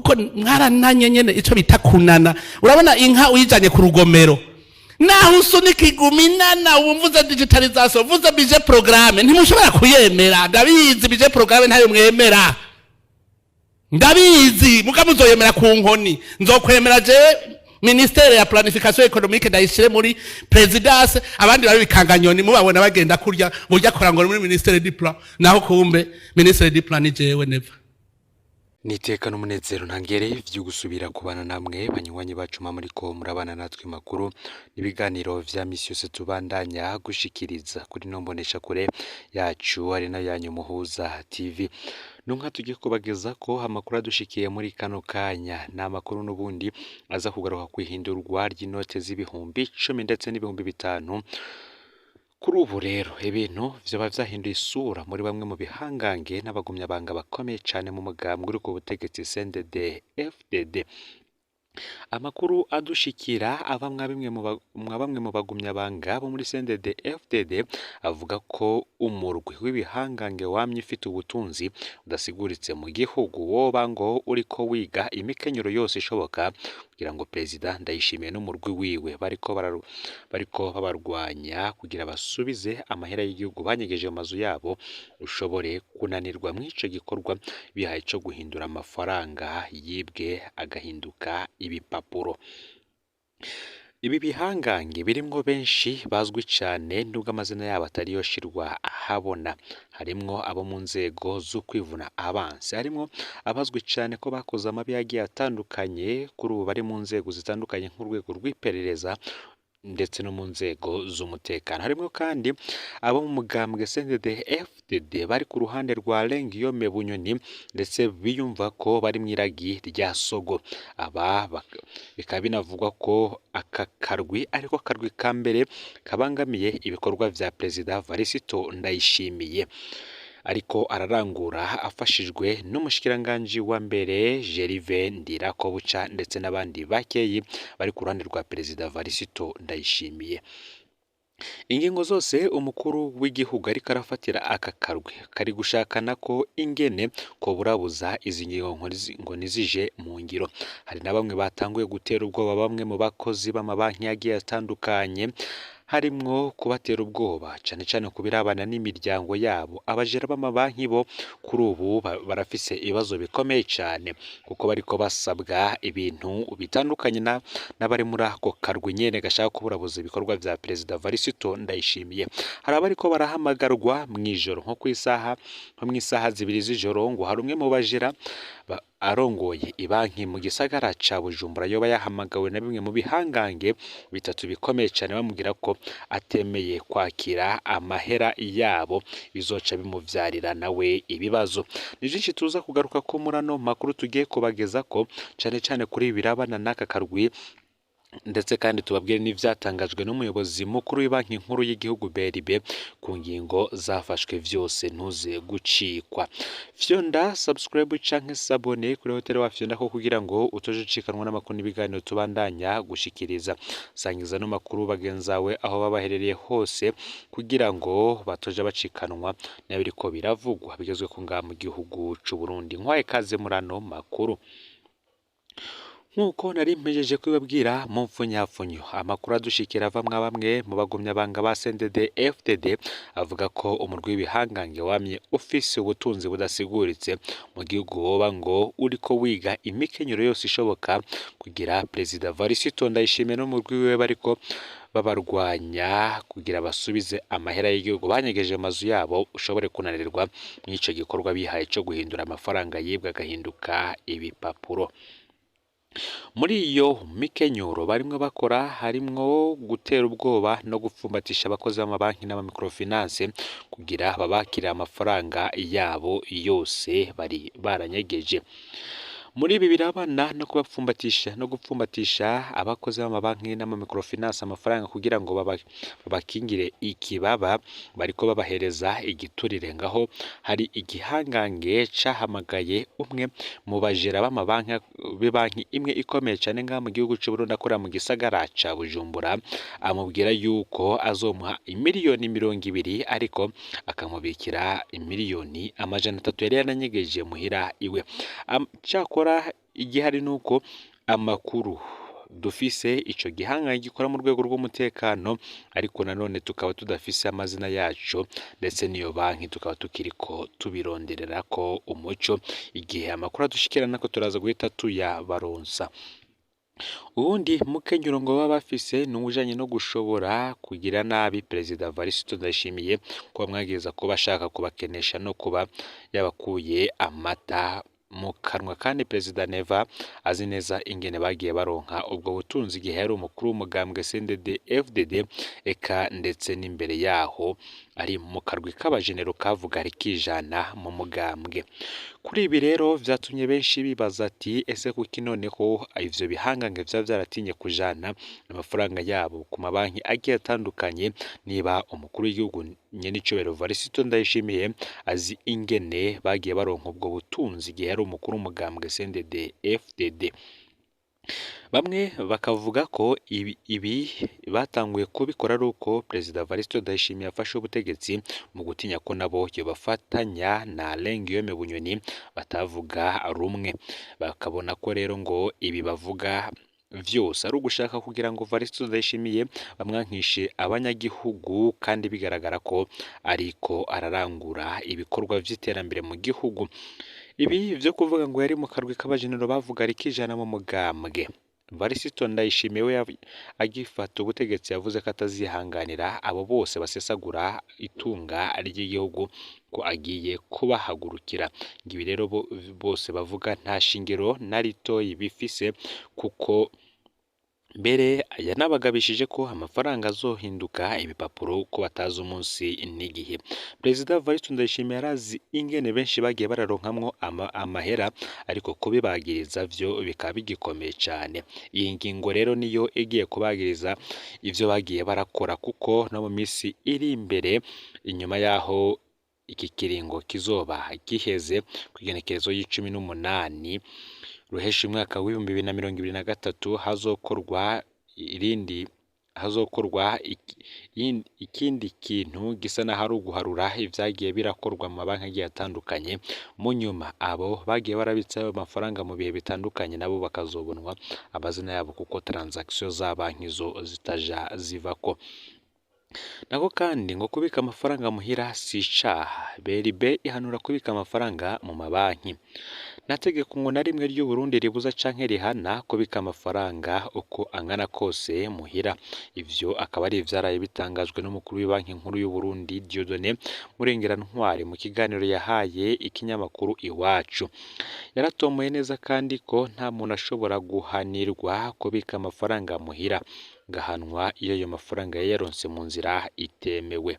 Kuko mwarananye nyene, ico bita kunana. Urabona inka uyijanye ku rugomero, naho usunika iguma inana. Ubu mvuze digitalisation, mvuze budget programme, ntimushobora kuyemera. Ndabizi, budget programme ntayo mwemera, ndabizi. Muga muzoyemera ku nkoni. Nzokwemera je ministère ya planification économique ndayishire muri présidence, abandi babe bikanganyoni, mubabona bagenda kurya burya akora ngo muri ministère du plan, naho kumbe ministère du plan ni jewe Neva. Niteka n'umunezero ntangere vyo gusubira kubana namwe, banywanyi bacu muriko murabana natwe, makuru n'ibiganiro vya misi yose tubandanya gushikiriza kuri no mbonesha kure yacu, ari nayo yanyu Muhuza TV. Nunka tugiye kubageza ko amakuru adushikiye muri kano kanya ni amakuru n'ubundi aza kugaruka kwihindurwa ry'inote z'ibihumbi 10 ndetse n'ibihumbi 5. Kuri ubu rero ibintu vyoba vyahinduye isura muri bamwe mu bihangange n'abagumyabanga bakomeye cane mu mugambwe uri ku butegetsi CNDD FDD. Amakuru adushikira ava mwa bamwe mu bagumyabanga bo muri CNDD FDD avuga ko umurwi w'ibihangange wamye ufite ubutunzi budasiguritse mu gihugu woba ngo uriko wiga imikenyero yose ishoboka kugira ngo Perezida Ndayishimiye n'umurwi wiwe bariko babarwanya kugira basubize amahera y'igihugu banyegeje mu mazu yabo ushobore kunanirwa mw'ico gikorwa bihaye co guhindura amafaranga yibwe agahinduka ibipapuro. Ibi bihangange birimwo benshi bazwi cane nubwo amazina yabo atari yoshirwa ahabona, harimwo abo mu nzego zo kwivuna abansi, harimwo abazwi cane ko bakoze amabi yagiye atandukanye, kuri ubu bari mu nzego zitandukanye nk'urwego rw'iperereza ndetse no mu nzego z'umutekano. Harimwo kandi abo mu mugambwe CNDD FDD bari ku ruhande rwa Guillaume Bunyoni ndetse biyumva ko bari mw'iragi rya Sogo. Aba bikaba binavugwa ko aka karwi ariko karwi ka mbere kabangamiye ibikorwa vya Perezida Varisito Ndayishimiye ariko ararangura afashijwe n'umushikiranganji wa mbere Gervais Ndirakobuca ndetse n'abandi bakeyi bari ku ruhande rwa Perezida Varisito Ndayishimiye. Ingingo zose umukuru w'igihugu ariko arafatira aka karwi kari gushakana ko ingene ko burabuza izi ngingo ngo ntizije mu ngiro. Hari na bamwe batanguye gutera ubwoba bamwe mu bakozi b'amabanki yagiye atandukanye, harimwo kubatera ubwoba cane cane ku birabana n'imiryango yabo. Abajera b'amabanki bo kuri ubu barafise ibibazo bikomeye cane kuko bariko basabwa ibintu bitandukanye n'abari muri ako karwi nyene gashaka kuburabuza ibikorwa vya Perezida Varisito Ndayishimiye. Hari abariko barahamagarwa mw'ijoro, nko mw'isaha 2 z'ijoro, ngo hari umwe mu bajera arongoye ibanki mu gisagara ca Bujumbura yoba yahamagawe na bimwe mu bihangange bitatu bikomeye cane, bamubwira ko atemeye kwakira amahera yabo bizoca bimuvyarira nawe ibibazo. Ni vyinshi tuza kugaruka ko muri ano makuru tugiye kubageza ko, cane cane kuri ibi birabana n'aka karwi, ndetse kandi tubabwire n'ivyatangajwe n'umuyobozi mukuru w'ibanki nkuru y'igihugu BRB ku ngingo zafashwe. Vyose ntuze gucikwa. Fyonda subscribe canke s'abonner kuri hoteli wa fyonda ko kugira ngo utoje ucikanwa n'amakuru n'ibiganiro tubandanya gushikiriza. Sangiza no makuru bagenzawe aho babaherereye hose kugira ngo batoje bacikanwa n'ibiriko biravugwa bigezwe ko ngaha mu gihugu c'u Burundi. Nkwaye kaze muri ano makuru. Nk'uko nari mpejeje kubibabwira mu mfunyapfunyo, amakuru adushikira ava mwa bamwe mu bagumyabanga ba CNDD FDD avuga ko umurwi w'ibihangange wamye ufise ubutunzi budasiguritse mu gihugu woba ngo uriko wiga imikenyero yose ishoboka kugira Perezida Varisito Ndayishimiye n'umurwi wiwe bariko babarwanya kugira basubize amahera y'igihugu banyegeje amazu yabo ushobore kunanirwa mw'ico gikorwa bihaye co guhindura amafaranga yibwe agahinduka ibipapuro. Muri iyo mikenyuro barimwo bakora harimwo gutera ubwoba no gupfumbatisha abakozi b'amabanki n'amamicrofinance kugira babakire amafaranga yabo yose bari baranyegeje. Muri ibi birabana no kubapfumbatisha no gupfumbatisha abakozi b'amabanki n'amamicrofinance amafaranga kugira ngo babakingire ikibaba, bariko babahereza igiturire. Ngaho hari igihangange cahamagaye umwe mu bajera b'amabanki b'ibanki imwe ikomeye cane ngaha mu gihugu c'u Burundi akorera mu gisagara ca Bujumbura, amubwira yuko azomuha imiliyoni 20 ariko akamubikira imiliyoni 300 yari yaranyegeje muhira iwe. Cakora Igihari nuko amakuru dufise ico gihangange gikora mu rwego rw'umutekano, ariko nanone tukaba tudafise amazina yaco ndetse n'iyo banki tukaba tukiriko tubirondererako umuco. Igihe amakuru adushikira nako turaza guhita tuyabaronsa. Uwundi mukenyuro ngo baba bafise n'uwujanye no gushobora kugira nabi Perezida Evariste Ndayishimiye, ko bamwagiriza kuba ashaka kubakenesha no kuba yabakuye amata mu kanwa, kandi Perezida Neva azi neza ingene bagiye baronka ubwo butunzi igihe yari umukuru w'umugambwe CNDD FDD, eka ndetse n'imbere yaho ari mu karwi k'abajenero kavuga rikijana mu mugambwe. Kuri ibi rero vyatumye benshi bibaza ati ese kuki noneho ivyo bihangange vya vyaratinye kujana amafaranga yabo ku mabanki agiye atandukanye, niba umukuru w'igihugu nyenicubahiro Evariste Ndayishimiye azi ingene bagiye baronka ubwo butunzi igihe yari umukuru w'umugambwe CNDD FDD. Bamwe bakavuga ko ibi batanguye kubikora ari uko Perezida Evariste Ndayishimiye afashe ubutegetsi mu gutinya ko nabo yobafatanya na Alain Guillaume Bunyoni batavuga rumwe, bakabona ko rero ngo ibi bavuga vyose ari ugushaka kugira ngo Evariste Ndayishimiye bamwankishe abanyagihugu, kandi bigaragara ko ariko ararangura ibikorwa vy'iterambere mu gihugu. Ibi vyo kuvuga ngo yari mu karwi k'abajenero bavuga rikijana mu mugambwe, Evariste Ndayishimiye we agifata ubutegetsi yavuze ko atazihanganira abo bose basesagura itunga ry'igihugu, ko agiye kubahagurukira. Ibi rero bose bavuga nta shingiro na ritoyi bifise, kuko mbere yanabagabishije ko amafaranga azohinduka ibipapuro ko batazi umunsi n'igihe. Perezida Evariste Ndayishimiye arazi ingene benshi bagiye bararonkamwo amahera, ariko kubibagiriza vyo bikaba bigikomeye cane. Iyi ngingo rero niyo igiye kubagiriza ivyo bagiye barakora, kuko no mu misi iri imbere inyuma yaho iki kiringo kizoba giheze kw'igenekerezo y'icumi n'umunani ruheshi umwaka w'2023 hazokorwa irindi hazokorwa ikindi kintu gisa naho ari uguharura ivyagiye birakorwa mu mabanki agiye atandukanye. Mu nyuma abo bagiye barabitsa ayo mafaranga mu bihe bitandukanye nabo bakazobonwa amazina yabo, kuko transaction za banki zo zitaja zivako. Nako kandi ngo kubika amafaranga muhira si icaha, BRB ihanura kubika amafaranga mu mabanki. Nta tegeko ngo na rimwe ry'u Burundi ribuza canke rihana kubika amafaranga uko angana kose muhira. Ivyo akaba ari ivyaraye bitangajwe n'umukuru w'ibanki nkuru y'u Burundi Dieudonné Murengerantwari mu kiganiro yahaye ikinyamakuru Iwacu. Yaratomoye neza kandi ko nta muntu ashobora guhanirwa kubika amafaranga muhira, gahanwa iyo ayo mafaranga yayaronse mu nzira itemewe.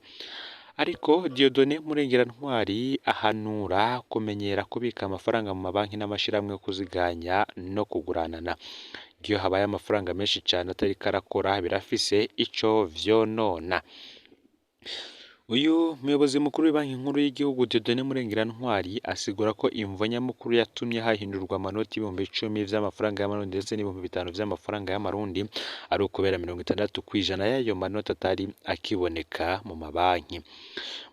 Ariko Dieudonné Murengerantwari ahanura kumenyera kubika amafaranga mu mabanki n'amashirahamwe yo kuziganya no kuguranana. Iyo habaye amafaranga menshi cane atariko arakora birafise ico vyonona. Uyu muyobozi mukuru w'ibanki nkuru y'igihugu Dieudonné Murengerantwari asigura ko imvo nyamukuru yatumye hahindurwa amanoti 10,000 vy'amafaranga y'amarundi ndetse n'5,000 vy'amafaranga y'amarundi ari ukubera 60% y'ayo manoti atari akiboneka mu mabanki.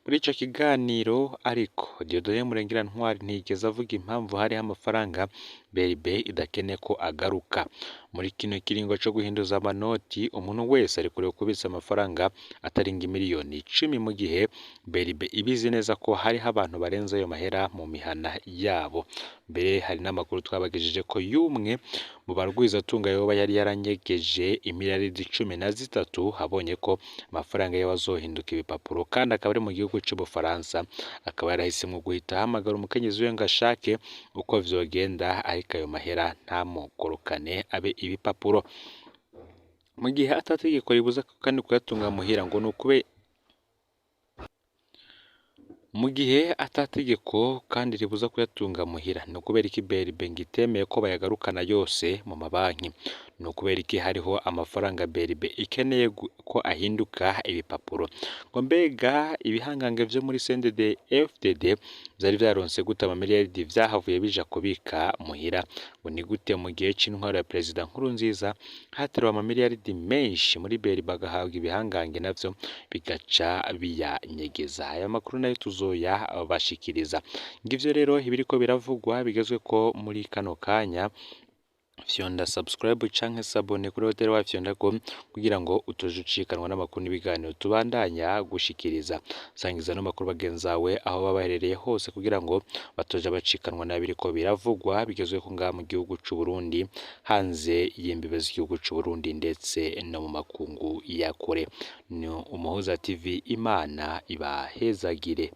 Muri ico kiganiro ariko Dieudonné Murengerantwari ntiyigeze avuga impamvu hariho amafaranga BRB idakeneye ko agaruka. Muri kino kiringo co guhinduza amanoti umuntu wese arikuriwe kubitsa amafaranga atarenga miliyoni 10, mu gihe BRB ibizi neza ko hariho abantu barenze ayo mahera mu mihana yabo. Mbere hari n'amakuru twabagejeje ko y'umwe mu barwizatunga yoba yari yaranyegeje imiliyaridi 13 abonye ko amafaranga yiwe azohinduka ibipapuro, kandi akaba ari mu gihugu c'Ubufaransa, akaba yarahisemwo guhita ahamagara umukenyezi wiwe ngo ashake uko vyogenda, ariko ayo mahera ntamukorokane abe ibipapuro. Mu gihe atategeko ribuza kandi kuyatunga muhira ngo nukube mu gihe atategeko kandi ribuza kuyatunga muhira, ni ukubera iki BRB ngo itemeye ko bayagarukana yose mu mabanki? Ni ukubera iki hariho amafaranga BRB ikeneye ko ahinduka ibipapuro? Ngo mbega ibihangange vyo muri CNDD FDD vyari vyaronse gute amamiliyaridi vyahavuye bija kubika muhira? Ngo ni gute mu gihe c'intwaro ya Perezida Nkurunziza hateruwe amamiliyaridi menshi muri BRB agahabwa ibihangange navyo bigaca biyanyegeza? Aya makuru nayo tuzoya bashikiriza. Ngivyo rero ibiriko biravugwa bigezwe ko muri kano kanya. Fyonda subscribe canke s'abonner kuri hoteli wafyondako kugira ngo utoje ucikanwa n'amakuru n'ibiganiro tubandanya gushikiriza. Sangiza no makuru bagenzawe aho baba baherereye hose kugira ngo batoje bacikanwa n'abiriko biravugwa bigezweho ngaha mu gihugu c'u Burundi, hanze y'imbibe z'igihugu c'u Burundi ndetse no mu makungu ya kure. Ni Umuhuza TV, Imana ibahezagire.